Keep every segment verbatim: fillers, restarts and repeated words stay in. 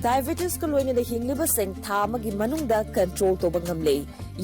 Diabetesꯀ ꯂꯣꯏꯅꯅ ꯍꯤꯡꯂꯤꯕꯁꯤꯡ ꯊꯥ ꯑꯃꯒꯤ ꯃꯅꯨꯡꯗ control ꯇꯧꯕ ꯉꯝꯂꯦ꯫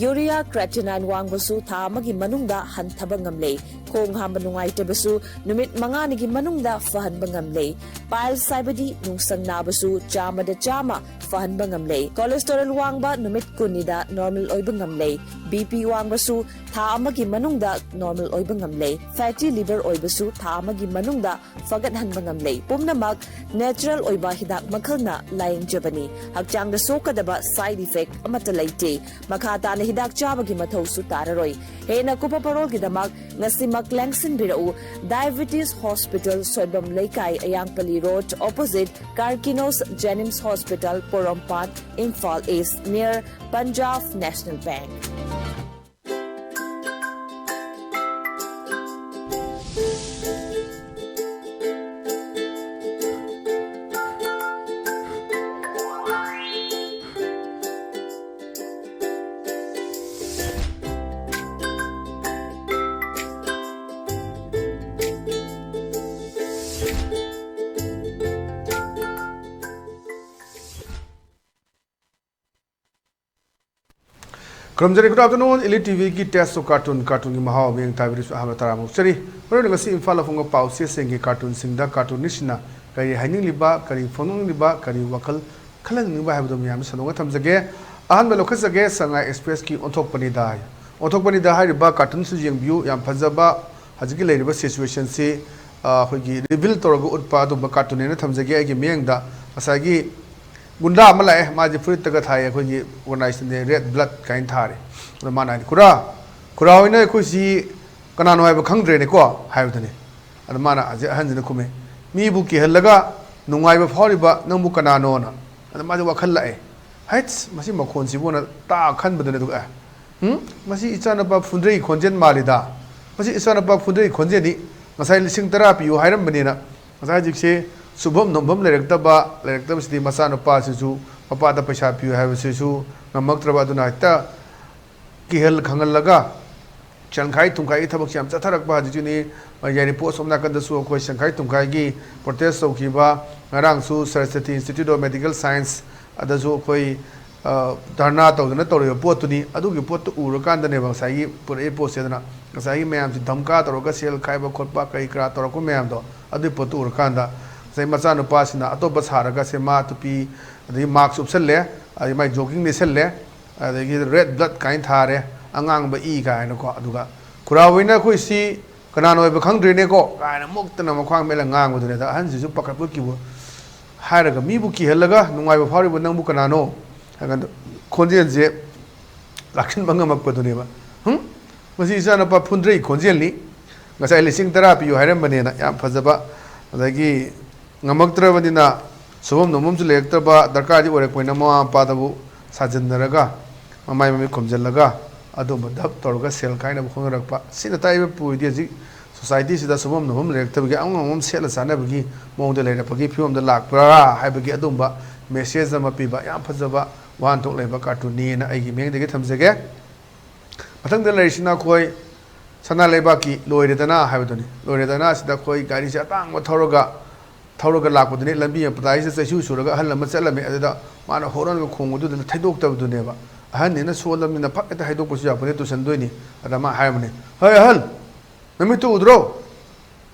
Urea creatinine ꯋꯥꯡꯕꯁꯨ ꯊꯥ ꯑꯃꯒꯤ ꯃꯅꯨꯡꯗ ꯍꯟꯊꯕ ꯉꯝꯂꯦ꯫ ꯈꯣꯡ ꯍꯥꯝꯕ ꯅꯨꯡꯉꯥꯏꯇꯕꯁꯨ ꯅꯨꯃꯤꯠ ꯃꯉꯥꯅꯤꯒꯤ ꯃꯅꯨꯡꯗ ꯐꯍꯟꯕ ꯉꯝꯂꯦ꯫ Piles ꯍꯥꯏꯕꯗꯤ ꯅꯨꯡꯁꯪ ꯅꯥꯕꯁꯨ ꯆꯥꯝꯃꯗ ꯆꯥꯝꯃ ꯐꯍꯟꯕ ꯉꯝꯂꯦ꯫ Cholesterol ꯋꯥꯡꯕ ꯅꯨꯃꯤꯠ ꯀꯨꯟꯅꯤꯗ normal ꯑꯣꯏꯕ ꯉꯝꯂꯦ꯫ BP ꯋꯥꯡꯕꯁꯨ ꯊꯥ ꯑꯃꯒꯤ ꯃꯅꯨꯡꯗ normal ꯑꯣꯏꯕ ꯉꯝꯂꯦ꯫ Fatty liver ꯑꯣꯏꯕꯁꯨ ꯊꯥ ꯑꯃꯒꯤ ꯃꯅꯨꯡꯗ ꯐꯒꯠꯍꯟꯕ ꯉꯝꯂꯦ꯫ ꯄꯨꯝꯅꯃꯛ natural ꯑꯣꯏꯕ ꯍꯤꯗꯥꯛ ꯃꯈꯜꯅ ꯂꯥꯌꯦꯡꯖꯕꯅꯤ꯫ ꯍꯛꯆꯥꯡꯗ ꯁꯣꯛꯀꯗꯕ side effect ꯑꯃꯠꯇ ꯂꯩꯇꯦ꯫ ꯃꯈꯥ ꯇꯥꯅ ꯍꯤꯗꯥꯛ ꯆꯥꯕꯒꯤ ꯃꯊꯧꯁꯨ ꯇꯥꯔꯔꯣꯏ꯫ ꯍꯦꯟꯅ ꯀꯨꯞꯄ ꯄꯔꯣꯜꯒꯤꯗꯃꯛ ꯉꯁꯤꯃꯛ ꯂꯦꯡꯁꯤꯟꯕꯤꯔꯛꯎ꯫ Diabetes Hospital, ꯁꯣꯏꯕꯝ ꯂꯩꯀꯥꯏ, ꯑꯌꯥꯡꯄꯜꯂꯤ Road, opposite Karkinos Jenims Hospital, Porompat, Imphal East, near Punjab National Bank꯫ ꯈꯨꯔꯨꯝꯖꯔꯤ꯫ Good afternoon, Elite TVꯒꯤ Taste of Cartoon, cartoonꯒꯤ ꯃꯍꯥꯎ ꯃꯤꯠꯌꯦꯡ ꯇꯥꯕꯤꯔꯤꯕꯁꯨ ꯑꯍꯥꯟꯕ ꯇꯔꯥꯝꯅ ꯑꯣꯛꯆꯔꯤ꯫ ꯃꯔꯨꯑꯣꯏꯅ ꯉꯁꯤ ꯏꯝꯐꯥꯜꯗ ꯐꯣꯡꯕ ꯄꯥꯎ ꯆꯦꯁꯤꯡꯒꯤ cartoonꯁꯤꯡꯗ cartoonistꯁꯤꯡꯅ ꯀꯔꯤ ꯍꯥꯏꯅꯤꯡꯂꯤꯕ, ꯀꯔꯤ ꯐꯣꯡꯗꯣꯛꯅꯤꯡꯂꯤꯕ, ꯀꯔꯤ ꯋꯥꯈꯜ ꯈꯜꯍꯟꯅꯤꯡꯕ ꯍꯥꯏꯕꯗꯨ ꯃꯌꯥꯝꯗ ꯁꯟꯗꯣꯛꯅ ꯊꯝꯖꯒꯦ꯫ ꯑꯍꯥꯟꯕ ꯂꯧꯈꯠꯆꯒꯦ, ꯁꯉꯥꯏ Expressꯀꯤ ꯑꯣꯟꯊꯣꯛꯄꯅꯤꯗ꯫ ꯑꯣꯟꯊꯣꯛꯄꯅꯤꯗ ꯍꯥꯏꯔꯤꯕ cartoonꯁꯤꯁꯨ ꯌꯦꯡꯕꯤꯌꯨ꯫ ꯌꯥꯝ ꯐꯖꯕ ꯍꯧꯖꯤꯛꯀꯤ ꯂꯩꯔꯤꯕ situationꯁꯤ, ꯑ, ꯑꯩꯈꯣꯏꯒꯤ reveal ꯇꯧꯔꯒ ꯎꯠꯄ ꯑꯗꯨꯝꯕ cartoon ꯍꯥꯏꯅ ꯊꯝꯖꯒꯦ꯫ ꯑꯩꯒꯤ ꯃꯤꯠꯌꯦꯡꯗ ꯉꯁꯥꯏꯒꯤ ꯒꯨꯟꯗꯥ ꯑꯃ ꯂꯥꯛꯑꯦ, ꯃꯥꯁꯦ ꯐꯨꯔꯤꯠꯇꯒ ꯊꯥꯏ, ꯑꯩꯈꯣꯏꯒꯤ organisationꯅꯦ, red blood ꯀꯥꯏꯅ ꯊꯥꯔꯦ꯫ ꯑꯗꯣ ꯃꯥꯅ ꯍꯥꯏꯗꯤ, "ꯈꯨꯔꯥ, ꯈꯨꯔꯥ ꯍꯣꯏꯅ ꯑꯩꯈꯣꯏꯁꯤ ꯀꯅꯥꯅꯣ ꯍꯥꯏꯕ ꯈꯪꯗ꯭ꯔꯦꯅꯦꯀꯣ?" ꯍꯥꯏꯕꯗꯨꯅꯤ꯫ ꯑꯗꯣ ꯃꯥꯅ ꯍꯧꯖꯤꯛ ꯑꯍꯟꯁꯤꯅ ꯈꯨꯝꯃꯦ, "ꯃꯤꯕꯨ ꯀꯤꯍꯜꯂꯒ ꯅꯨꯡꯉꯥꯏꯕ ꯐꯥꯎꯔꯤꯕ ꯅꯪꯕꯨ ꯀꯅꯥꯅꯣꯅ?" ꯑꯗꯣ ꯃꯥꯁꯦ ꯋꯥꯈꯜ ꯂꯥꯛꯑꯦ, "ꯍꯩꯠꯁ, ꯃꯁꯤ ꯃꯈꯣꯟꯁꯤꯕꯨꯅ" ꯇꯥ ꯈꯟꯕꯗꯨꯅꯦ꯫ ꯑꯗꯨꯒ, "ꯑꯦ, ꯎꯝ, ꯃꯁꯤ ꯏꯆꯥꯅꯨꯄꯥ ꯐꯨꯟꯗ꯭ꯔꯩ ꯈꯣꯟꯖꯦꯜ ꯃꯥꯜꯂꯤꯗ, ꯃꯁꯤ ꯏꯆꯥꯅꯨꯄꯥ ꯐꯨꯟꯗ꯭ꯔꯩ ꯈꯣꯟꯖꯦꯜꯅꯤ, ꯉꯁꯥꯏ ꯂꯤꯁꯤꯡ ꯇꯔꯥ ꯄꯤꯌꯨ ꯍꯥꯏꯔꯝꯕꯅꯤꯅ"꯫ ꯉꯁꯥꯏ ꯍꯧꯖꯤꯛꯁꯦ ꯁꯨꯐꯝ ꯅꯣꯝꯐꯝ ꯂꯩꯔꯛꯇꯕ, ꯂꯩꯔꯛꯇꯕꯁꯤꯗꯤ ꯃꯆꯥꯅꯨꯄꯥꯁꯤꯁꯨ ꯃꯄꯥꯗ ꯄꯩꯁꯥ ꯄꯤꯌꯨ ꯍꯥꯏꯕꯁꯤꯁꯨ ꯉꯝꯃꯛꯇ꯭ꯔꯕ, ꯑꯗꯨꯅ ꯍꯦꯛꯇ ꯀꯤꯍꯜ ꯈꯪꯍꯜꯂꯒ ꯁꯦꯟꯈꯥꯏ ꯊꯨꯝꯈꯥꯏꯒꯤ ꯊꯕꯛꯁꯤ ꯌꯥꯝ ꯆꯠꯊꯔꯛꯄ ꯍꯧꯖꯤꯛꯁꯤꯅꯤ꯫ ꯌꯥꯏꯔꯤꯄꯣꯛ ꯑꯁꯣꯝ ꯅꯥꯀꯟꯗꯁꯨ ꯑꯩꯈꯣꯏ ꯁꯦꯟꯈꯥꯏ ꯊꯨꯝꯈꯥꯏꯒꯤ ꯄ꯭ꯔꯣꯇꯦꯁ ꯇꯧꯈꯤꯕ, ꯉꯔꯥꯡꯁꯨ Saraswati institute of medical science ꯑꯗꯁꯨ ꯑꯩꯈꯣꯏ, ꯑ, ꯙꯔꯅꯥ ꯇꯧꯗꯅ ꯇꯧꯔꯤꯕ ꯄꯣꯠꯇꯨꯅꯤ꯫ ꯑꯗꯨꯒꯤ ꯄꯣꯠꯇꯨ ꯎꯔꯀꯥꯟꯗꯅꯦꯕ ꯉꯁꯥꯏꯒꯤ ꯄꯨꯔꯛꯏ ꯄꯣꯠꯁꯦ꯫ ꯑꯗꯨꯅ ꯉꯁꯥꯏꯒꯤ ꯃꯌꯥꯝꯁꯤ ꯙꯝꯀꯥ ꯇꯧꯔꯒ ꯁꯦꯜ ꯈꯥꯏꯕ ꯈꯣꯠꯄ ꯀꯔꯤ ꯀꯔꯥ ꯇꯧꯔꯛꯄ ꯃꯌꯥꯝꯗꯣ, ꯑꯗꯨꯒꯤ ꯄꯣꯠꯇꯨ ꯎꯔꯀꯥꯟꯗ ꯉꯁꯥꯏ ꯃꯆꯥꯅꯨꯄꯥꯁꯤꯅ ꯑꯇꯣꯞꯄ ꯁꯥꯔꯒ ꯁꯦ ꯃꯥ ꯇꯨꯄꯤ ꯑꯗꯒꯤ ꯃꯥꯛꯁ ꯎꯞꯁꯜꯂꯦ, ꯑꯗꯒꯤ ꯃꯥꯏ ꯖꯣꯒꯤꯡ ꯂꯤꯠꯁꯜꯂꯦ, ꯑꯗꯒꯤ ꯔꯦꯗ ꯕ꯭ꯂꯗ ꯀꯥꯏꯅ ꯊꯥꯔꯦ, ꯑꯉꯥꯡꯕ ꯏ ꯀꯥꯏꯅꯀꯣ꯫ ꯑꯗꯨꯒ ꯈꯨꯔꯥꯎꯕꯤꯅ "ꯑꯩꯈꯣꯏ ꯁꯤ ꯀꯅꯥꯅꯣ ꯑꯣꯏꯕ ꯈꯪꯗ꯭ꯔꯦꯅꯦꯀꯣ" ꯀꯥꯏꯅ ꯃꯨꯛꯇꯅ ꯃꯈ꯭ꯋꯥꯡ ꯃꯦꯠꯂ ꯉꯥꯡꯕꯗꯨꯅꯦ꯫ ꯑꯗ ꯑꯍꯟꯁꯤꯁꯨ ꯄꯥꯈꯠꯄ ꯀꯤꯕ ꯍꯥꯏꯔꯒ, "ꯃꯤꯕꯨ ꯀꯤꯍꯜꯂꯒ ꯅꯨꯡꯉꯥꯏꯕ ꯐꯥꯎꯔꯤꯕ ꯅꯪꯕꯨ ꯀꯅꯥꯅꯣ?" ꯍꯥꯏ ꯀꯥꯟꯗ ꯈꯣꯟꯖꯦꯜꯁꯦ ꯂꯥꯛꯁꯤꯟꯕ ꯉꯝꯃꯛꯄꯗꯨꯅꯦꯕ꯫ "ꯍꯨꯝ, ꯃꯁꯤ ꯏꯆꯥꯅꯨꯄꯥ ꯐꯨꯟꯗ꯭ꯔꯩ ꯈꯣꯟꯖꯦꯜꯅꯤ, ꯉꯁꯥꯏ ꯂꯤꯁꯤꯡ ꯇꯔꯥ ꯄꯤꯌꯨ ꯍꯥꯏꯔꯝꯕꯅꯦꯅ", ꯌꯥꯝ ꯐꯖꯕ꯫ ꯑꯗꯒꯤ ꯉꯝꯃꯛꯇ꯭ꯔꯕꯅꯤꯅ ꯁꯨꯐꯝ ꯅꯣꯝꯐꯝꯁꯨ ꯂꯩꯔꯛꯇ꯭ꯔꯕ ꯗꯔꯀꯥꯔꯗꯤ ꯑꯣꯏꯔꯛꯄꯅꯤꯅ, ꯃꯃꯥ ꯃꯄꯥꯗꯕꯨ ꯁꯥꯖꯤꯟꯅꯔꯒ, ꯃꯃꯥꯏ ꯃꯃꯤꯠ ꯈꯨꯝꯖꯤꯜꯂꯒ, ꯑꯗꯨꯝꯕ ꯙꯞ ꯇꯧꯔꯒ ꯁꯦꯜ ꯈꯥꯏꯅꯕ ꯍꯣꯠꯅꯔꯛꯄ꯫ ꯁꯤꯅ ꯇꯥꯛꯏꯕ ꯄꯣꯏꯟꯗꯤ ꯍꯧꯖꯤꯛ ꯁꯣꯁꯥꯏꯇꯤꯁꯤꯗ ꯁꯨꯐꯝ ꯅꯣꯝꯐꯝ ꯂꯩꯔꯛꯇꯕꯒꯤ, ꯑꯉꯝ ꯑꯉꯝ ꯁꯦꯠꯅ ꯆꯥꯅꯕꯒꯤ ꯃꯑꯣꯡꯗ ꯂꯩꯔꯛꯄꯒꯤ ꯐꯤꯕꯝꯗ ꯂꯥꯛꯄ꯭ꯔꯥ ꯍꯥꯏꯕꯒꯤ ꯑꯗꯨꯝꯕ ꯃꯦꯁꯦꯖ ꯑꯃ ꯄꯤꯕ ꯌꯥꯝ ꯐꯖꯕ ꯋꯥꯍꯟꯊꯣꯛ ꯂꯩꯕ ꯀꯥꯔꯇꯨꯟꯅꯤꯅ ꯑꯩꯒꯤ ꯃꯤꯠꯌꯦꯡꯗꯒꯤ ꯊꯝꯖꯒꯦ꯫ ꯃꯊꯪꯗ ꯂꯩꯔꯤꯁꯤꯅ ꯑꯩꯈꯣꯏ ꯁꯅꯥ ꯂꯩꯕꯥꯛꯀꯤ "ꯂꯣꯏꯔꯦꯗꯅ" ꯍꯥꯏꯕꯗꯨꯅꯤ꯫ "ꯂꯣꯏꯔꯦꯗꯅ" ꯑꯁꯤꯗ ꯑꯩꯈꯣꯏ ꯒꯥꯔꯤꯁꯦ ꯑꯇꯥꯡꯕ ꯊꯧꯔꯒ, ꯊꯧꯔꯒ ꯂꯥꯛꯄꯗꯨꯅꯤ꯫ ꯂꯝꯕꯤ ꯃꯇꯥꯏꯁꯤꯗ ꯆꯩꯁꯨ ꯁꯨꯔꯒ ꯑꯍꯜ ꯑꯃ ꯆꯠꯂꯝꯃꯤ꯫ ꯑꯗꯨꯗ ꯃꯥꯅ ꯍꯣꯔꯟꯒ ꯈꯣꯡꯕꯗꯨꯗ ꯊꯩꯗꯣꯛꯇꯕꯗꯨꯅꯦꯕ꯫ ꯑꯍꯟꯅꯤꯅ ꯁꯣꯜꯂꯕꯅꯤꯅ ꯐꯠ ꯍꯦꯛꯇ ꯍꯥꯏꯗꯣꯛꯄꯁꯨ ꯌꯥꯄꯣꯠꯇꯦ, ꯇꯨꯁꯟꯗꯣꯏꯅꯤ꯫ ꯑꯗ ꯃꯥ ꯍꯥꯏꯔꯝꯕꯅꯤ, "ꯍꯣꯏ ꯑꯍꯜ, ꯅꯃꯤꯠꯇꯨ ꯎꯗ꯭ꯔꯣ?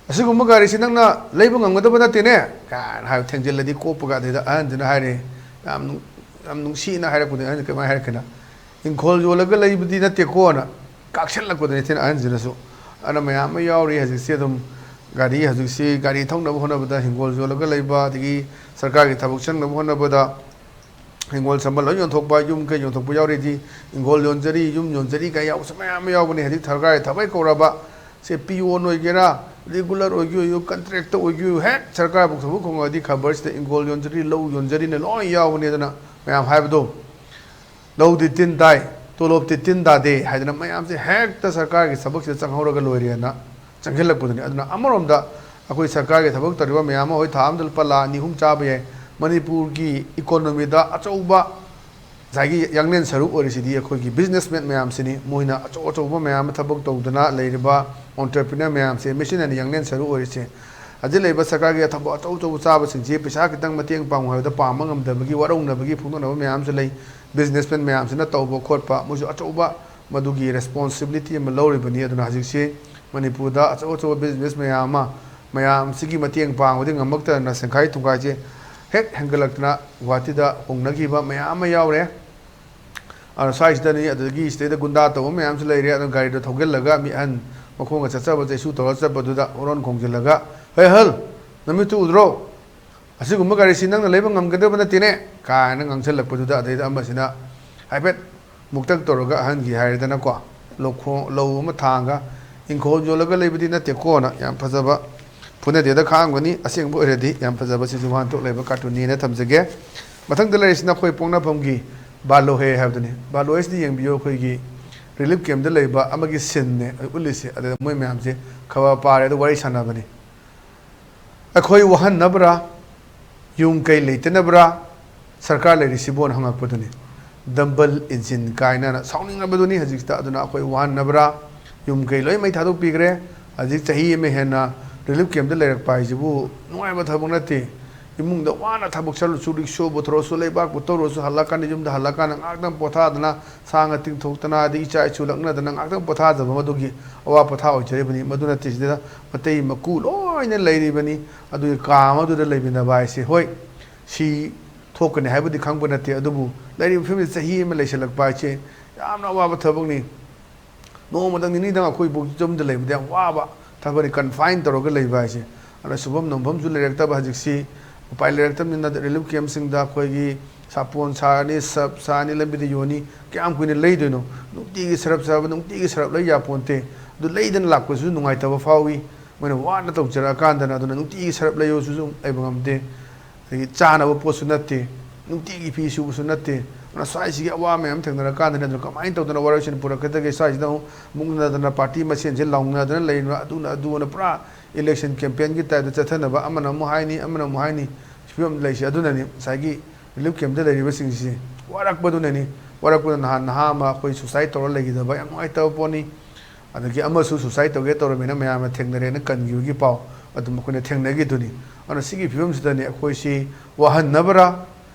ꯑꯁꯤꯒꯨꯝꯕ ꯒꯥꯔꯤꯁꯤ ꯅꯪꯅ ꯂꯩꯕ ꯉꯝꯒꯗꯕ ꯅꯠꯇꯦꯅꯦ" ꯀꯥꯏꯅ ꯍꯥꯏꯕ ꯊꯦꯡꯖꯤꯜꯂꯗꯤ ꯀꯣꯞꯄꯒ꯫ ꯑꯗꯩꯗ ꯑꯍꯟꯗꯨꯅ ꯍꯥꯏꯔꯦ, ꯌꯥꯝ ꯅꯨꯡ-, ꯌꯥꯝ ꯅꯨꯡꯁꯤꯅ ꯍꯥꯏꯔꯛꯄꯗ꯫ ꯑꯍꯟꯗꯨ ꯀꯃꯥꯏꯅ ꯍꯥꯏꯔꯛꯀꯦꯅ, "ꯏꯪꯈꯣꯜ ꯌꯣꯜꯂꯒ ꯂꯩꯕꯗꯤ ꯅꯠꯇꯦꯀꯣꯅ" ꯀꯥꯛꯁꯜꯂꯛꯄꯗꯨꯅꯤ ꯊꯤꯅ ꯑꯍꯟꯁꯤꯅꯁꯨ꯫ ꯑꯗꯨꯅ ꯃꯌꯥꯝ ꯑꯃ ꯌꯥꯎꯔꯤ ꯍꯧꯖꯤꯛꯁꯦ꯫ ꯑꯗꯨꯝ ꯒꯥꯔꯤ, ꯍꯧꯖꯤꯛꯁꯤ ꯒꯥꯔꯤ ꯊꯧꯅꯕ ꯍꯣꯠꯅꯕꯗ ꯍꯤꯡꯒꯣꯜ ꯌꯣꯜꯂꯒ ꯂꯩꯕ, ꯑꯗꯒꯤ ꯁꯔꯀꯥꯔꯒꯤ ꯊꯕꯛ ꯆꯪꯅꯕ ꯍꯣꯠꯅꯕꯗ ꯍꯤꯡꯒꯣꯜ ꯁꯝꯕꯜ ꯂꯣꯏ ꯌꯣꯟꯊꯣꯛꯄ, ꯌꯨꯝ ꯀꯩ ꯌꯣꯟꯊꯣꯛꯄ ꯌꯥꯎꯔꯤꯗꯤ, ꯍꯤꯡꯒꯣꯜ ꯌꯣꯟꯖꯔꯤ, ꯌꯨꯝ ꯌꯣꯟꯖꯔꯤ ꯀꯥꯏ ꯌꯥꯎꯕꯁꯨ ꯃꯌꯥꯝ ꯑꯃ ꯌꯥꯎꯕꯅꯤ꯫ ꯍꯧꯖꯤꯛ ꯁꯔꯀꯥꯔꯒꯤ ꯊꯕꯛ ꯀꯧꯔꯕ, ꯁꯦ ꯄꯤꯌꯣꯟ ꯑꯣꯏꯒꯦꯔꯥ, ꯔꯤꯒꯨꯂꯔ ꯑꯣꯏꯒꯦ ꯑꯣꯏꯌꯨ, ꯀꯟꯇ꯭ꯔꯦꯛꯇ ꯑꯣꯏꯒꯦ ꯑꯣꯏꯌꯨ, ꯍꯦꯛ ꯁꯔꯀꯥꯔꯕꯨ ꯊꯕꯛ ꯈꯣꯡꯉꯛꯑꯗꯤ ꯈꯕꯔꯁꯤꯗ "ꯏꯪꯈꯣꯜ ꯌꯣꯟꯖꯔꯤ, ꯂꯧ ꯌꯣꯟꯖꯔꯤꯅ" ꯂꯣꯏ ꯌꯥꯎꯕꯅꯦ꯫ ꯑꯗꯨꯅ ꯃꯌꯥꯝ ꯍꯥꯏꯕꯗꯣ, "ꯂꯧꯗꯤ ꯇꯤꯟ ꯇꯥꯏ, ꯇꯣꯂꯣꯞꯇꯤ ꯇꯤꯟ ꯇꯥꯗꯦ" ꯍꯥꯏꯗꯅ ꯃꯌꯥꯝꯁꯦ ꯍꯦꯛꯇ ꯁꯔꯀꯥꯔꯒꯤ ꯊꯕꯛꯁꯤꯗ ꯆꯪꯍꯧꯔꯒ ꯂꯣꯏꯔꯦꯅ ꯆꯪꯁꯤꯜꯂꯛꯄꯗꯨꯅꯤ꯫ ꯑꯗꯨꯅ ꯑꯃꯔꯣꯝꯗ ꯑꯩꯈꯣꯏ ꯁꯔꯀꯥꯔꯒꯤ ꯊꯕꯛ ꯇꯧꯔꯤꯕ ꯃꯌꯥꯝ ꯑꯃ ꯍꯣꯏ ꯊꯥ ꯑꯃꯗ ꯂꯨꯄꯥ ꯂꯥꯈ ꯑꯅꯤ ꯑꯍꯨꯝ ꯆꯥꯕ ꯌꯥꯏ꯫ ꯃꯅꯤꯄꯨꯔꯒꯤ ꯏꯀꯣꯅꯣꯃꯤꯗ ꯑꯆꯧꯕ ꯉꯁꯥꯏꯒꯤ ꯌꯥꯡꯂꯦꯟ ꯁꯔꯨꯛ ꯑꯣꯏꯔꯤꯁꯤꯗꯤ ꯑꯩꯈꯣꯏꯒꯤ ꯕꯤꯖꯤꯅꯦꯁꯃꯦꯟ ꯃꯌꯥꯝꯁꯤꯅꯤ꯫ ꯃꯣꯏꯅ ꯑꯆꯧ ꯑꯆꯧꯕ ꯃꯌꯥꯝ ꯑꯃ ꯊꯕꯛ ꯇꯧꯗꯅ ꯂꯩꯔꯤꯕ ꯑꯣꯟꯇꯔꯄ꯭ꯔꯤꯅꯔ ꯃꯌꯥꯝꯁꯦ, ꯃꯁꯤꯅꯅꯤ ꯌꯥꯡꯂꯦꯟ ꯁꯔꯨꯛ ꯑꯣꯏꯔꯤꯁꯦ꯫ ꯍꯧꯖꯤꯛ ꯂꯩꯔꯤꯕ ꯁꯔꯀꯥꯔꯒꯤ ꯊꯕꯛ ꯑꯆꯧ ꯑꯆꯧꯕ ꯆꯥꯕꯁꯤꯡꯁꯤ ꯄꯩꯁꯥ ꯈꯤꯇꯪ ꯃꯇꯦꯡ ꯄꯥꯡꯉꯨ ꯍꯥꯏꯕꯗ ꯄꯥꯡꯕ ꯉꯝꯗꯕꯒꯤ ꯋꯥꯔꯧꯅꯕꯒꯤ ꯐꯣꯡꯗꯣꯛꯅꯕ ꯃꯌꯥꯝꯁꯨ ꯂꯩ꯫ ꯕꯤꯖꯤꯅꯦꯁꯃꯦꯟ ꯃꯌꯥꯝꯁꯤꯅ ꯇꯧꯕ ꯈꯣꯠꯄ, ꯃꯣꯏꯁꯨ ꯑꯆꯧꯕ ꯃꯗꯨꯒꯤ ꯔꯦꯁꯄꯣꯟꯁꯤꯕꯤꯂꯤꯇꯤ ꯑꯃ ꯂꯧꯔꯤꯕꯅꯤ꯫ ꯑꯗꯨꯅ ꯍꯧꯖꯤꯛꯁꯤ ꯃꯅꯤꯄꯨꯔꯗ ꯑꯆꯧ ꯑꯆꯧꯕ ꯕꯤꯖꯤꯅꯦꯁ ꯃꯌꯥꯝ ꯑꯃ ꯃꯌꯥꯝꯁꯤꯒꯤ ꯃꯇꯦꯡ ꯄꯥꯡꯕꯗꯤ ꯉꯝꯃꯛꯇꯗꯅ ꯁꯦꯟꯈꯥꯏ ꯊꯨꯡꯈꯥꯏꯁꯦ ꯍꯦꯛ ꯍꯦꯟꯒꯠꯂꯛꯇꯅ ꯒꯨꯍꯥꯇꯤꯗ ꯍꯣꯡꯅꯈꯤꯕ ꯃꯌꯥꯝ ꯑꯃ ꯌꯥꯎꯔꯦ꯫ ꯑꯗꯨꯅ ꯁ꯭ꯋꯥꯏꯁꯤꯗꯅꯤ, ꯑꯗꯨꯗꯒꯤ ꯁꯤꯗꯩꯗ ꯒꯨꯟꯗꯥ ꯇꯧꯕ ꯃꯌꯥꯝꯁꯨ ꯂꯩꯔꯦ꯫ ꯑꯗꯨꯅ ꯒꯥꯔꯤꯗꯣ ꯊꯧꯒꯜꯂꯒ ꯃꯤ ꯑꯍꯟ ꯃꯈꯣꯡꯒ ꯆꯠꯆꯕ ꯆꯩꯁꯨ ꯇꯧꯔ ꯆꯠꯄꯗꯨꯗ ꯍꯣꯔꯣꯟ ꯈꯣꯡꯖꯤꯜꯂꯒ, "ꯍꯦ ꯑꯍꯜ, ꯅꯃꯤꯠꯇꯨ ꯎꯗ꯭ꯔꯣ? ꯑꯁꯤꯒꯨꯝꯕ ꯒꯥꯔꯤꯁꯤ ꯅꯪꯅ ꯂꯩꯕ ꯉꯝꯒꯗꯕ ꯅꯠꯇꯦꯅꯦ" ꯀꯥꯏꯅ ꯉꯥꯡꯁꯤꯜꯂꯛꯄꯗꯨꯗ, ꯑꯗꯩꯗ ꯑꯃꯁꯤꯅ ꯍꯥꯏꯐꯦꯠ ꯃꯨꯛꯇꯛ ꯇꯧꯔꯒ ꯑꯍꯟꯒꯤ ꯍꯥꯏꯔꯦꯗꯅꯀꯣ, ꯂꯧꯈꯣꯡ, ꯂꯧ ꯑꯃ ꯊꯥꯡꯒ, "ꯏꯪꯈꯣꯜ ꯌꯣꯜꯂꯒ ꯂꯩꯕꯗꯤ ꯅꯠꯇꯦꯀꯣꯅ" ꯌꯥꯝ ꯐꯖꯕ, ꯐꯨꯅꯗꯦꯗ ꯈꯥꯡꯒꯅꯤ, ꯑꯁꯦꯡꯕ ꯑꯣꯏꯔꯗꯤ ꯌꯥꯝ ꯐꯖꯕ, ꯁꯤꯁꯨ ꯋꯥꯍꯟꯊꯣꯛ ꯂꯩꯕ ꯀꯥꯔꯇꯨꯟꯅꯤꯅ ꯊꯝꯖꯒꯦ꯫ ꯃꯊꯪꯗ ꯂꯩꯔꯤꯁꯤꯅ ꯑꯩꯈꯣꯏ ꯄꯣꯛꯅꯐꯝꯒꯤ ꯕꯥꯂꯣꯍꯦ ꯍꯥꯏꯕꯗꯨꯅꯤ꯫ ꯕꯥꯂꯣꯍꯦꯁꯤꯗꯤ ꯌꯦꯡꯕꯤꯌꯨ, ꯑꯩꯈꯣꯏꯒꯤ ꯔꯤꯂꯤꯐ ꯀꯦꯝꯞꯇ ꯂꯩꯕ ꯑꯃꯒꯤ ꯁꯤꯟꯅꯦ ꯎꯠꯂꯤꯁꯦ꯫ ꯑꯗꯨꯗ ꯃꯣꯏ ꯃꯌꯥꯝꯁꯦ ꯈꯕꯔ ꯄꯥꯔꯦ, ꯑꯗꯨ ꯋꯥꯔꯤ ꯁꯥꯟꯅꯕꯅꯤ꯫ "ꯑꯩꯈꯣꯏ ꯋꯥꯍꯟꯅꯕ꯭ꯔꯥ? ꯌꯨꯝ ꯀꯩ ꯂꯩꯇꯅꯕ꯭ꯔꯥ ꯁꯔꯀꯥꯔ ꯂꯩꯔꯤꯁꯤꯕꯣꯅ?" ꯍꯪꯉꯛꯄꯗꯨꯅꯤ꯫ ꯗꯝꯕꯜ ꯏꯟꯖꯤꯟ ꯀꯥꯏꯅꯅ ꯁꯥꯎꯅꯤꯡꯉꯕꯗꯨꯅꯤ ꯍꯧꯖꯤꯛꯇ꯫ ꯑꯗꯨꯅ ꯑꯩꯈꯣꯏ ꯋꯥꯍꯟꯅꯕ꯭ꯔꯥ? ꯌꯨꯝ ꯀꯩ ꯂꯣꯏ ꯃꯩ ꯊꯥꯗꯣꯛꯄꯤꯈ꯭ꯔꯦ꯫ ꯍꯧꯖꯤꯛ ꯆꯍꯤ ꯑꯃ ꯍꯦꯟꯅ ꯔꯤꯂꯤꯐ ꯀꯦꯝꯞꯇ ꯂꯩꯔꯛꯄ ꯍꯥꯏꯁꯤꯕꯨ ꯅꯨꯡꯉꯥꯏꯕ ꯊꯕꯛ ꯅꯠꯇꯦ꯫ ꯏꯃꯨꯡꯗ ꯋꯥꯅ ꯊꯕꯛ ꯆꯠꯂꯨꯁꯨ, ꯔꯤꯛꯁꯣꯕꯨ ꯊꯧꯔꯁꯨ, ꯂꯩꯕꯥꯛꯄꯨ ꯇꯧꯔꯁꯨ, ꯍꯜꯂꯛꯀꯥꯟꯗ, ꯌꯨꯝꯗ ꯍꯜꯂꯛꯀꯥꯟꯗ ꯉꯥꯏꯍꯥꯛꯇꯪ ꯄꯣꯊꯥꯗꯅ, ꯁꯥ ꯉꯥ ꯇꯤꯡꯊꯣꯛꯇꯅ, ꯑꯗꯩ ꯏꯆꯥ ꯏꯁꯨ ꯂꯛꯅꯗꯅ ꯉꯥꯏꯍꯥꯛꯇꯪ ꯄꯣꯊꯥꯖꯕ ꯃꯗꯨꯒꯤ ꯑꯋꯥ ꯄꯣꯊꯥ ꯑꯣꯏꯖꯔꯤꯕꯅꯤ꯫ ꯃꯗꯨ ꯅꯠꯇꯦ, ꯁꯤꯗ ꯃꯇꯩ ꯃꯀꯨ ꯂꯣꯏꯅ ꯂꯩꯔꯤꯕꯅꯤ꯫ ꯑꯗꯨꯒꯤ ꯀꯥ ꯑꯃꯗꯨꯗ ꯂꯩꯃꯤꯟꯅꯕ ꯍꯥꯏꯁꯦ, ꯍꯣꯏ, ꯁꯤ ꯊꯣꯛꯀꯅꯤ ꯍꯥꯏꯕꯗꯤ ꯈꯪꯕ ꯅꯠꯇꯦ, ꯑꯗꯨꯕꯨ ꯂꯩꯔꯤꯕ ꯐꯤꯕꯝꯁꯤ ꯆꯍꯤ ꯑꯃ ꯂꯩꯁꯜꯂꯛꯄ ꯍꯥꯏꯁꯦ ꯌꯥꯝꯅ ꯑꯋꯥꯕ ꯊꯕꯛꯅꯤ꯫ ꯅꯣꯡꯃꯗꯪ ꯅꯤꯅꯤꯗꯪ ꯑꯩꯈꯣꯏ ꯌꯨꯝꯗ ꯂꯩꯕꯗ ꯌꯥꯝ ꯋꯥꯕ ꯊꯕꯛꯅꯤ, ꯀꯟꯐꯥꯏꯟ ꯇꯧꯔꯒ ꯂꯩꯕ ꯍꯥꯏꯁꯦ꯫ ꯑꯗꯨꯅ ꯁꯨꯐꯝ ꯅꯣꯝꯐꯝꯁꯨ ꯂꯩꯔꯛꯇꯕ ꯍꯧꯖꯤꯛꯁꯤ, ꯎꯄꯥꯏ ꯂꯩꯔꯛꯇꯕꯅꯤꯅ ꯔꯤꯂꯤꯐ ꯀꯦꯝꯞꯁꯤꯡꯗ ꯑꯩꯈꯣꯏꯒꯤ ꯁꯥꯄꯣꯟ ꯁꯥꯔꯅꯤ, ꯁꯔꯞ ꯁꯥꯔꯅꯤ, ꯂꯝꯕꯤꯗ ꯌꯣꯟꯅꯤ, ꯀꯌꯥꯝ ꯀꯨꯏꯅ ꯂꯩꯗꯣꯏꯅꯣ? ꯅꯨꯡꯇꯤꯒꯤ ꯁꯔꯞ ꯁꯥꯕ, ꯅꯨꯡꯇꯤꯒꯤ ꯁꯔꯞ ꯂꯩ ꯌꯥꯄꯣꯟꯇꯦ꯫ ꯑꯗꯨ ꯂꯩꯗꯅ ꯂꯥꯛꯄꯁꯨ ꯅꯨꯡꯉꯥꯏꯇꯕ ꯐꯥꯎꯏ, ꯃꯣꯏꯅ ꯋꯥꯅ ꯇꯧꯖꯔꯛꯑꯀꯥꯟꯗꯅ꯫ ꯑꯗꯨꯅ ꯅꯨꯡꯇꯤꯒꯤ ꯁꯔꯞ ꯂꯩꯌꯣꯁꯨ ꯑꯗꯨꯝ ꯂꯩꯕ ꯉꯝꯗꯦ꯫ ꯑꯗꯒꯤ ꯆꯥꯅꯕ ꯄꯣꯠꯁꯨ ꯅꯠꯇꯦ, ꯅꯨꯡꯇꯤꯒꯤ ꯐꯤ ꯁꯨꯕꯁꯨ ꯅꯠꯇꯦ꯫ ꯑꯗꯨꯅ ꯁ꯭ꯋꯥꯏꯁꯤꯒꯤ ꯑꯋꯥ ꯃꯌꯥꯝ ꯊꯦꯡꯅꯔꯀꯥꯟꯗꯅꯦ, ꯑꯗꯨꯅ ꯀꯃꯥꯏꯅ ꯇꯧꯗꯅ ꯋꯥꯔꯣꯏꯁꯤꯟ ꯄꯨꯔꯛꯀꯗꯒꯦ? ꯁ꯭ꯋꯥꯏꯁꯤꯗ ꯑꯃꯨꯛ ꯃꯨꯛꯅꯗꯅ, ꯄꯥꯔꯇꯤ ꯃꯁꯦꯟꯁꯦ ꯂꯥꯎꯅꯗꯅ ꯂꯩꯕ, ꯑꯗꯨꯅ ꯑꯗꯨꯅ ꯄꯨꯔꯥ ꯏꯂꯦꯛꯁꯟ ꯀꯦꯝꯄꯦꯟꯒꯤ ꯇꯥꯏꯞꯇ ꯆꯠꯊꯅꯕ, ꯑꯃꯅ ꯑꯃꯨꯛ ꯍꯥꯏꯅꯤ, ꯑꯃꯅ ꯑꯃꯨꯛ ꯍꯥꯏꯅꯤ꯫ ꯐꯤꯕꯝ ꯂꯩꯁꯦ꯫ ꯑꯗꯨꯅꯅꯤ ꯉꯁꯥꯏꯒꯤ ꯔꯤꯂꯤꯐ ꯀꯦꯝꯞꯇ ꯂꯩꯔꯤꯕꯁꯤꯡꯁꯤ ꯋꯥꯔꯛꯄꯗꯨꯅꯅꯤ꯫ ꯋꯥꯔꯛꯄꯗ ꯅꯍꯥꯟ ꯅꯍꯥ ꯑꯃ ꯑꯩꯈꯣꯏ suicide ꯇꯧꯔ ꯂꯩꯈꯤꯗꯕ ꯌꯥꯝ ꯅꯨꯡꯉꯥꯏꯇꯕ ꯄꯣꯠꯅꯤ꯫ ꯑꯗꯒꯤ ꯑꯃꯁꯨ suicide ꯇꯧꯒꯦ ꯇꯧꯔꯝꯃꯦꯅ ꯃꯌꯥꯝꯅ ꯊꯦꯡꯅꯔꯦꯅ ꯀꯟꯈꯤꯕꯒꯤ ꯄꯥꯎ ꯑꯗꯨꯝ ꯑꯩꯈꯣꯏꯅ ꯊꯦꯡꯅꯈꯤꯗꯨꯅꯤ꯫ ꯑꯗꯨꯅ ꯁꯤꯒꯤ ꯐꯤꯕꯝꯁꯤꯗꯅꯤ ꯑꯩꯈꯣꯏꯁꯤ ꯋꯥꯍꯟꯅꯕ꯭ꯔꯥ,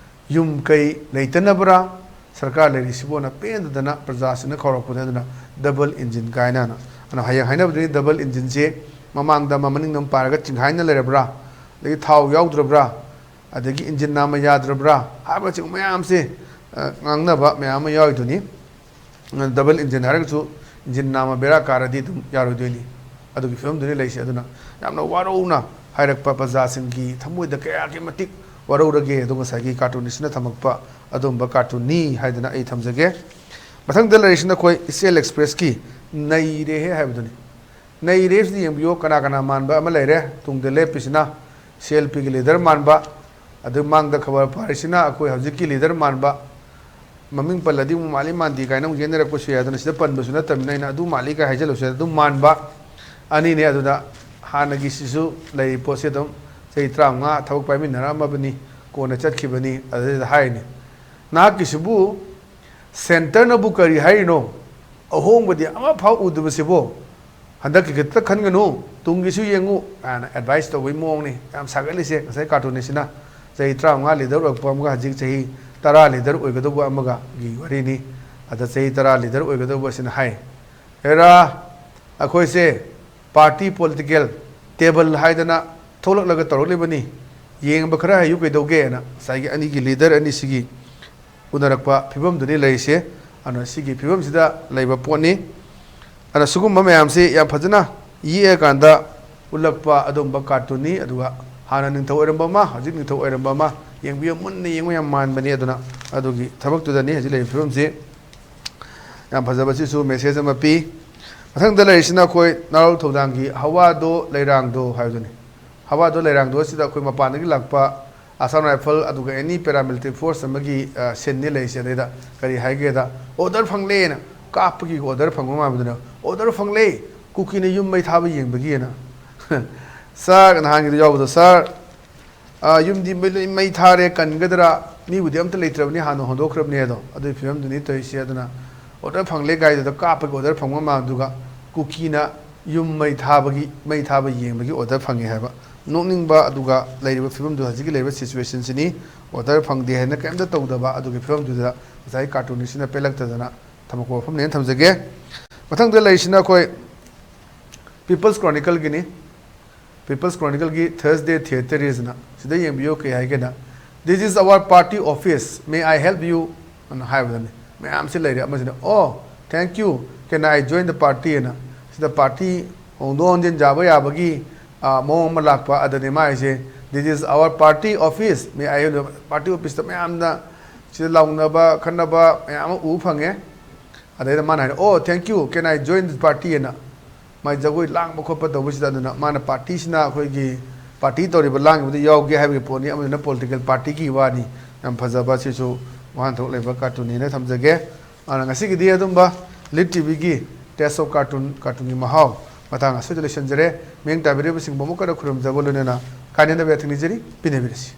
ꯌꯨꯝ ꯀꯩ ꯂꯩꯇꯅꯕ꯭ꯔꯥ, ꯁꯔꯀꯥꯔ ꯂꯩꯔꯤꯁꯤꯕꯨꯅ ꯄꯦꯟꯗꯗꯅ ꯄ꯭ꯔꯖꯥꯁꯤꯡꯅ ꯈꯥꯎꯔꯛꯄꯅꯦ꯫ ꯑꯗꯨꯅ double engine ꯀꯥꯏꯅ꯫ ꯑꯗꯨꯅ ꯍꯌꯦꯡ ꯍꯥꯏꯅꯕꯗꯨꯅꯤ, double engineꯁꯦ ꯃꯃꯥꯡꯗ ꯑꯃ ꯃꯅꯤꯡꯗ ꯑꯃ ꯄꯥꯏꯔꯒ ꯆꯤꯡꯈꯥꯏꯅ ꯂꯩꯔꯕ꯭ꯔꯥ, ꯑꯗꯒꯤ ꯊꯥꯎ ꯌꯥꯎꯗ꯭ꯔꯕ꯭ꯔꯥ, ꯑꯗꯒꯤ engine ꯅꯥꯝꯃ ꯌꯥꯗ꯭ꯔꯕ꯭ꯔꯥ ꯍꯥꯏꯕꯅꯆꯤꯡꯕ ꯃꯌꯥꯝꯁꯦ, ꯑ, ꯉꯥꯡꯅꯕ ꯃꯌꯥꯝ ꯑꯃ ꯌꯥꯎꯔꯤꯗꯨꯅꯤ꯫ ꯑ, double engine ꯍꯥꯏꯔꯒꯁꯨ engine ꯅꯥꯝꯃ ꯕꯦꯔꯥ ꯀꯥꯔꯗꯤ ꯑꯗꯨꯝ ꯌꯥꯔꯣꯏꯗꯣꯏꯅꯤ꯫ ꯑꯗꯨꯒꯤ ꯐꯤꯕꯝꯗꯨꯅꯤ ꯂꯩꯁꯦ꯫ ꯑꯗꯨꯅ ꯌꯥꯝꯅ ꯋꯥꯔꯧꯅ ꯍꯥꯏꯔꯛꯄ ꯄ꯭ꯔꯖꯥꯁꯤꯡꯒꯤ ꯊꯃꯣꯏꯗ ꯀꯌꯥꯒꯤ ꯃꯇꯤꯛ ꯋꯥꯔꯧꯔꯒꯦ꯫ ꯑꯗꯣ ꯉꯁꯥꯏꯒꯤ cartoonistꯅ ꯊꯝꯃꯛꯄ ꯑꯗꯨꯒꯨꯝꯕ cartoonꯅꯤ ꯍꯥꯏꯗꯅ ꯑꯩ ꯊꯝꯖꯒꯦ꯫ ꯃꯊꯪꯗ ꯂꯩꯔꯤꯁꯤꯅ ꯑꯩꯈꯣꯏ ꯏꯆꯦꯜ Expressꯀꯤ ꯅꯩꯔꯦꯍꯦ ꯍꯥꯏꯕꯗꯨꯅꯤ꯫ ꯅꯩꯔꯦꯁꯤꯗꯤ ꯌꯦꯡꯕꯤꯌꯨ, ꯀꯅꯥ ꯀꯅꯥ ꯃꯥꯟꯕ ꯑꯃ ꯂꯩꯔꯦ꯫ ꯇꯨꯡꯗ ꯂꯦꯞꯄꯤꯁꯤꯅ CLPꯒꯤ leader ꯃꯥꯟꯕ, ꯑꯗꯨ ꯃꯥꯡꯗ ꯈꯕꯔ ꯄꯥꯔꯤꯁꯤꯅ ꯑꯩꯈꯣꯏ ꯍꯧꯖꯤꯛꯀꯤ leader ꯃꯥꯟꯕ꯫ ꯃꯃꯤꯡ ꯄꯜꯂꯗꯤ ꯑꯃꯨꯛ ꯃꯥꯜꯂꯤ ꯃꯥꯟꯗꯦ ꯀꯥꯏꯅ ꯑꯃꯨꯛ ꯌꯦꯠꯅꯔꯛꯄꯁꯨ ꯌꯥꯏ꯫ ꯑꯗꯨꯅ ꯁꯤꯗ ꯄꯟꯕꯁꯨ ꯅꯠꯇꯕꯅꯤꯅ ꯑꯩꯅ ꯑꯗꯨ ꯃꯥꯜꯂꯤ ꯀꯥꯏ ꯍꯥꯏꯖꯜꯂꯁꯨ ꯌꯥꯏ꯫ ꯑꯗꯨꯝ ꯃꯥꯟꯕ ꯑꯅꯤꯅꯦ꯫ ꯑꯗꯨꯗ ꯍꯥꯟꯅꯒꯤꯁꯤꯁꯨ ꯂꯩꯔꯤ ꯄꯣꯠꯁꯤ ꯑꯗꯨꯝ ꯆꯍꯤ ꯇꯔꯥꯃꯉꯥ ꯊꯕꯛ ꯄꯥꯏꯃꯤꯟꯅꯔꯛꯑꯝꯃꯕꯅꯤ, ꯀꯣꯟꯅ ꯆꯠꯈꯤꯕꯅꯤ꯫ ꯑꯗꯨꯗꯩꯗ ꯍꯥꯏꯔꯤꯅꯤ, ꯅꯍꯥꯛꯀꯤꯁꯤꯕꯨ centreꯅꯕꯨ ꯀꯔꯤ ꯍꯥꯏꯔꯤꯅꯣ? ꯑꯍꯣꯡꯕꯗꯤ ꯑꯃꯐꯥꯎ ꯎꯗꯕꯁꯤꯕꯨ ꯍꯟꯗꯛꯀꯤ ꯈꯛꯇ ꯈꯟꯒꯅꯨ, ꯇꯨꯡꯒꯤꯁꯨ ꯌꯦꯡꯉꯨ ꯍꯥꯏꯅ advice ꯇꯧꯕꯒꯤ ꯃꯑꯣꯡꯅꯤ ꯌꯥꯝ ꯁꯥꯒꯠꯂꯤꯁꯦ꯫ ꯉꯁꯥꯏ cartoonistꯁꯤꯅ ꯆꯍꯤ ꯇꯔꯥꯃꯉꯥ leader ꯑꯣꯏꯔꯛꯄ ꯑꯃꯒ ꯍꯧꯖꯤꯛ ꯆꯍꯤ ꯇꯔꯥ leader ꯑꯣꯏꯒꯗꯧꯕ ꯑꯃꯒꯒꯤ ꯋꯥꯔꯤꯅꯤ꯫ ꯑꯗ ꯆꯍꯤ ꯇꯔꯥ leader ꯑꯣꯏꯒꯗꯧꯕ ꯑꯁꯤꯅ ꯍꯥꯏ, ꯍꯦꯔꯥ, ꯑꯩꯈꯣꯏꯁꯦ party political table ꯍꯥꯏꯗꯅ ꯊꯣꯛꯂꯛꯂꯒ ꯇꯧꯔꯛꯂꯤꯕꯅꯤ, ꯌꯦꯡꯕ ꯈꯔ ꯍꯩꯌꯨ ꯀꯩꯗꯧꯒꯦꯅ ꯉꯁꯥꯏꯒꯤ ꯑꯅꯤꯒꯤ leader ꯑꯅꯤꯁꯤꯒꯤ ꯎꯅꯔꯛꯄ ꯐꯤꯕꯝꯗꯨꯅꯤ ꯂꯩꯔꯤꯁꯦ꯫ ꯑꯗꯨꯅ ꯁꯤꯒꯤ ꯐꯤꯕꯝꯁꯤꯗ ꯂꯩꯕ ꯄꯣꯠꯅꯤ꯫ ꯑꯗꯨꯅ ꯁꯤꯒꯨꯝꯕ ꯃꯌꯥꯝꯁꯤ ꯌꯥꯝ ꯐꯖꯅ ꯌꯦꯛꯑꯀꯥꯟꯗ ꯎꯠꯂꯛꯄ ꯑꯗꯨꯒꯨꯝꯕ cartoonꯅꯤ꯫ ꯑꯗꯨꯒ ꯍꯥꯟꯅ ꯅꯤꯡꯊꯧ ꯑꯣꯏꯔꯝꯕ ꯑꯃ, ꯍꯧꯖꯤꯛ ꯅꯤꯡꯊꯧ ꯑꯣꯏꯔꯝꯕ ꯑꯃ, ꯌꯦꯡꯕꯤꯌꯨ, ꯃꯨꯟꯅ ꯌꯦꯡꯉꯨ, ꯌꯥꯝ ꯃꯥꯟꯕꯅꯤ꯫ ꯑꯗꯨꯅ ꯑꯗꯨꯒꯤ ꯊꯕꯛꯇꯨꯗꯅꯤ ꯍꯧꯖꯤꯛ ꯂꯩꯔꯤꯕ ꯐꯤꯕꯝꯁꯤ꯫ ꯌꯥꯝ ꯐꯖꯕ ꯁꯤꯁꯨ message ꯑꯃ ꯄꯤ꯫ ꯃꯊꯪꯗ ꯂꯩꯔꯤꯁꯤꯅ ꯑꯩꯈꯣꯏ ꯅꯥꯔꯣꯜ ꯊꯧꯗꯥꯡꯒꯤ ꯍꯋꯥꯗꯣ ꯂꯩꯔꯥꯡꯗꯣ ꯍꯥꯏꯕꯗꯨꯅꯤ꯫ ꯍꯋꯥꯗꯣ ꯂꯩꯔꯥꯡꯗꯣ ꯑꯁꯤꯗ ꯑꯩꯈꯣꯏ ꯃꯄꯥꯟꯗꯒꯤ ꯂꯥꯛꯄ Assam Rifle ꯑꯗꯨꯒ any paramilitary force ꯑꯃꯒꯤ, ꯑ, sceneꯅꯤ ꯂꯩꯔꯤꯁꯦ꯫ ꯑꯗꯩꯗ ꯀꯔꯤ ꯍꯥꯏꯒꯦꯗ, order ꯐꯪꯂꯦꯅ, ꯀꯥꯞꯄꯒꯤ order ꯐꯪꯕ ꯃꯥꯟꯕꯗꯨꯅ, "Order ꯐꯪꯂꯦ, ꯀꯨꯀꯤꯅ ꯌꯨꯝ ꯃꯩ ꯊꯥꯕ ꯌꯦꯡꯕꯒꯤꯅ"꯫ Sir, ꯅꯍꯥꯟꯒꯤꯗꯣ ꯌꯥꯎꯕꯗꯣ, "Sir, ꯑ, ꯌꯨꯝꯗꯤ ꯃꯩ, ꯃꯩ ꯊꯥꯔꯦ, ꯀꯟꯒꯗ꯭ꯔꯥ?" ꯃꯤꯕꯨꯗꯤ ꯑꯝꯇ ꯂꯩꯇ꯭ꯔꯕꯅꯤ, ꯍꯥꯟꯅ ꯍꯣꯟꯗꯣꯛꯈ꯭ꯔꯕꯅꯤ ꯑꯗꯣ, ꯑꯗꯨꯒꯤ ꯐꯤꯕꯝꯗꯨꯅꯤ ꯇꯧꯔꯤꯁꯦ꯫ ꯑꯗꯨꯅ order ꯐꯪꯂꯦ ꯀꯥꯏꯗꯨꯗ ꯀꯥꯞꯄꯒꯤ order ꯐꯪꯕ ꯃꯥꯟꯗꯨꯒ ꯀꯨꯀꯤꯅ ꯌꯨꯝ ꯃꯩ ꯊꯥꯕꯒꯤ, ꯃꯩ ꯊꯥꯕ ꯌꯦꯡꯕꯒꯤ order ꯐꯪꯉꯦ ꯍꯥꯏꯕ꯫ ꯅꯣꯛꯅꯤꯡꯕ꯫ ꯑꯗꯨꯒ ꯂꯩꯔꯤꯕ ꯐꯤꯕꯝꯗꯨ, ꯍꯧꯖꯤꯛꯀꯤ ꯂꯩꯔꯤꯕ situationꯁꯤꯅꯤ꯫ Order ꯐꯪꯗꯦ ꯍꯥꯏꯅ ꯀꯔꯤꯝꯇ ꯇꯧꯗꯕ ꯑꯗꯨꯒꯤ ꯐꯤꯕꯝꯗꯨꯗ ꯉꯁꯥꯏ cartoonistꯁꯤꯅ ꯄꯦꯜꯂꯛꯇꯗꯅ ꯊꯝꯃꯛꯄ ꯋꯥꯐꯝꯅꯦꯅ ꯊꯝꯖꯒꯦ꯫ ꯃꯊꯪꯗ ꯂꯩꯔꯤꯁꯤꯅ ꯑꯩꯈꯣꯏ People's Chronicleꯒꯤꯅꯤ꯫ People's Chronicleꯒꯤ Thursday Theatre Raceꯅ꯫ ꯁꯤꯗ ꯌꯦꯡꯕꯤꯌꯨ ꯀꯩ ꯍꯥꯏꯒꯦꯅ, "This is our party office, may I help you?" ꯑꯅ ꯍꯥꯏꯕꯗꯅꯤ꯫ ꯃꯌꯥꯝꯁꯤ ꯂꯩꯔꯦ꯫ ꯑꯃꯁꯤꯅ, "Oh, thank you, can I join the party?" ꯑꯅ꯫ ꯁꯤꯗ party ꯍꯣꯡꯗꯣꯛ ꯍꯣꯡꯖꯤꯟ ꯌꯥꯕ ꯌꯥꯕꯒꯤ, ꯑ, ꯃꯑꯣꯡ ꯑꯃ ꯂꯥꯛꯄ꯫ ꯑꯗꯨꯅꯤ ꯃꯥ ꯍꯥꯏꯁꯦ, "This is our party office, may I help you?" Party officeꯇ ꯃꯌꯥꯝꯅ ꯁꯤꯗ ꯂꯥꯎꯅꯕ ꯈꯠꯅꯕ ꯃꯌꯥꯝ ꯑꯃ ꯎꯕ ꯐꯪꯉꯦ꯫ ꯑꯗꯩꯗ ꯃꯥꯅ ꯍꯥꯏꯔꯦ, "Oh, thank you, can I join the party?" ꯑꯅ꯫ ꯃꯥꯏ ꯖꯒꯣꯏ ꯂꯥꯡꯕ ꯈꯣꯠꯄ ꯇꯧꯕꯁꯤꯗ꯫ ꯑꯗꯨꯅ ꯃꯥꯅ partyꯁꯤꯅ ꯑꯩꯈꯣꯏꯒꯤ party ꯇꯧꯔꯤꯕ ꯂꯥꯡꯉꯤꯕꯗ ꯌꯥꯎꯒꯦ ꯍꯥꯏꯕꯒꯤ ꯄꯣꯠꯅꯤ, ꯑꯃꯗꯨꯅ political partyꯒꯤ ꯋꯥꯅꯤ꯫ ꯌꯥꯝ ꯐꯖꯕ, ꯁꯤꯁꯨ ꯋꯥꯍꯟꯊꯣꯛ ꯂꯩꯕ cartoonꯅꯦꯅ ꯊꯝꯖꯒꯦ꯫ ꯑꯗꯨꯅ ꯉꯁꯤꯒꯤꯗꯤ ꯑꯗꯨꯝꯕ Lit TVꯒꯤ Taste of Cartoon, cartoonꯒꯤ ꯃꯍꯥꯎ ꯃꯇꯥꯡ ꯑꯁꯤꯗ ꯂꯣꯏꯁꯤꯟꯖꯔꯦ꯫ ꯃꯤꯠꯌꯦꯡ ꯇꯥꯕꯤꯔꯤꯕꯁꯤꯡꯕꯨ ꯑꯃꯨꯛ ꯍꯟꯅ ꯈꯨꯔꯨꯝꯖꯕ ꯂꯣꯏꯅꯅ ꯀꯥꯏꯅꯗꯕ ꯌꯥꯊꯪ ꯅꯤꯖꯔꯤ꯫ ꯄꯤꯅꯕꯤꯔꯁꯤ꯫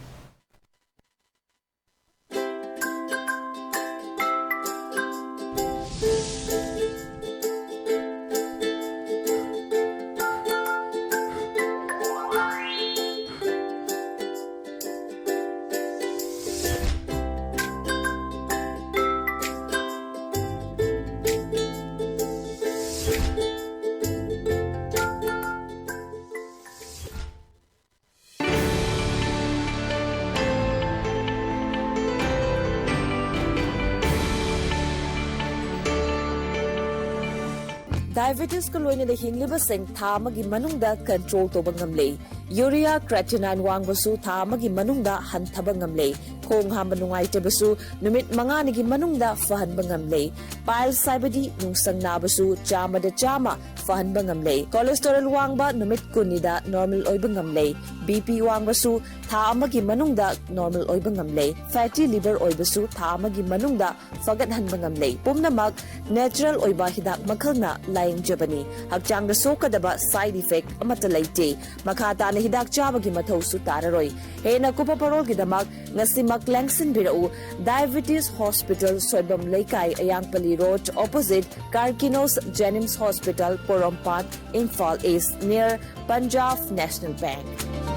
Diabetesꯀ ꯂꯣꯏꯅꯅ ꯍꯤꯡꯂꯤꯕꯁꯤꯡ ꯊꯥ ꯑꯃꯒꯤ ꯃꯅꯨꯡꯗ control ꯇꯧꯕ ꯉꯝꯂꯦ꯫ Urea creatinine ꯋꯥꯡꯕꯁꯨ ꯊꯥ ꯑꯃꯒꯤ ꯃꯅꯨꯡꯗ ꯍꯟꯊꯕ ꯉꯝꯂꯦ꯫ ꯈꯣꯡ ꯍꯥꯝꯕ ꯅꯨꯡꯉꯥꯏꯇꯕꯁꯨ ꯅꯨꯃꯤꯠ ꯃꯉꯥꯅꯤꯒꯤ ꯃꯅꯨꯡꯗ ꯐꯍꯟꯕ ꯉꯝꯂꯦ꯫ Piles ꯍꯥꯏꯕꯗꯤ ꯅꯨꯡꯁꯪ ꯅꯥꯕꯁꯨ ꯆꯥꯝꯃꯗ ꯆꯥꯝꯃ ꯐꯍꯟꯕ ꯉꯝꯂꯦ꯫ Cholesterol ꯋꯥꯡꯕ ꯅꯨꯃꯤꯠ ꯀꯨꯟꯅꯤꯗ normal ꯑꯣꯏꯕ ꯉꯝꯂꯦ꯫ BP ꯋꯥꯡꯕꯁꯨ ꯊꯥ ꯑꯃꯒꯤ ꯃꯅꯨꯡꯗ normal ꯑꯣꯏꯕ ꯉꯝꯂꯦ꯫ Fatty liver ꯑꯣꯏꯕꯁꯨ ꯊꯥ ꯑꯃꯒꯤ ꯃꯅꯨꯡꯗ ꯐꯒꯠꯍꯟꯕ ꯉꯝꯂꯦ꯫ ꯄꯨꯝꯅꯃꯛ natural ꯑꯣꯏꯕ ꯍꯤꯗꯥꯛ ꯃꯈꯜꯅ ꯂꯥꯌꯦꯡꯖꯕꯅꯤ꯫ ꯍꯛꯆꯥꯡꯗ ꯁꯣꯛꯀꯗꯕ side effect ꯑꯃꯠꯇ ꯂꯩꯇꯦ꯫ ꯃꯈꯥ ꯇꯥꯅ ꯍꯤꯗꯥꯛ ꯆꯥꯕꯒꯤ ꯃꯊꯧꯁꯨ ꯇꯥꯔꯔꯣꯏ꯫ ꯍꯦꯟꯅ ꯀꯨꯞꯄ ꯄꯔꯣꯜꯒꯤꯗꯃꯛ ꯉꯁꯤꯃꯛ ꯂꯦꯡꯁꯤꯟꯕꯤꯔꯛꯎ꯫ Diabetes Hospital, ꯁꯣꯏꯕꯝ ꯂꯩꯀꯥꯏ, ꯑꯌꯥꯡꯄꯜꯂꯤ Road, opposite Karkinos Jenims Hospital, ꯄꯣꯔꯣꯝꯄꯥꯠ, Imphal East, near Punjab National Bank꯫